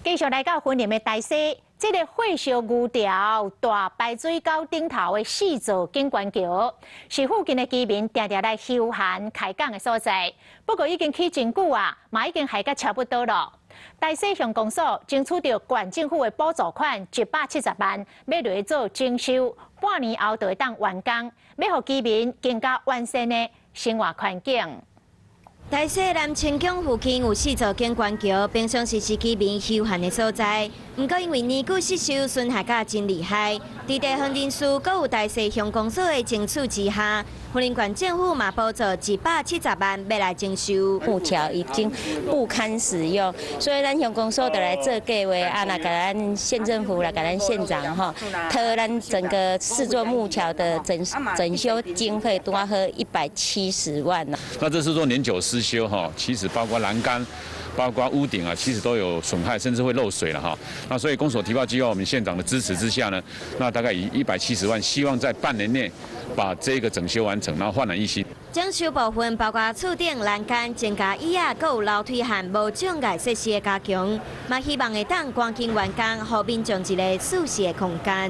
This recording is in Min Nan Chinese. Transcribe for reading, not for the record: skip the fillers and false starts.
繼續來到雲林的大溪，這个火燒牛潮大排水溝頂頭的四座景觀橋，是附近的居民定定來休閒開講的所在。不過已經起真久啊，嘛已經害甲差不多囉。大溪鄉公所爭取著縣政府的補助款170萬，欲來做整修，半年後就會當完工，欲予居民更加完善的生活環境。大溪南清宮附近有四座景觀橋，平常時是居民休閒的所在。毋過因為年久失修，損害甲真厲害。佇地方人士、閣有大溪鄉公所的爭取之下，雲林縣政府嘛補助170萬，欲來整修。木橋已經不堪使用，所以咱鄉公所就來做計劃，啊，來共咱縣政府來共咱縣長吼，提咱整個四座木橋的整修經費拄好170萬。那這四座年久失修哈，其實包括欄杆、包括屋頂啊，其實都有損害，甚至會漏水了哈。那所以公所提報計劃，我們縣長的支持之下呢，那大概以一百七十萬，希望在半年內把這個整修完成，然後煥然一新。整修部分包括厝頂欄杆增加椅仔，閣有樓梯和無障礙設施的加強，嘛希望會當趕緊完工，予民眾一個舒適的空間。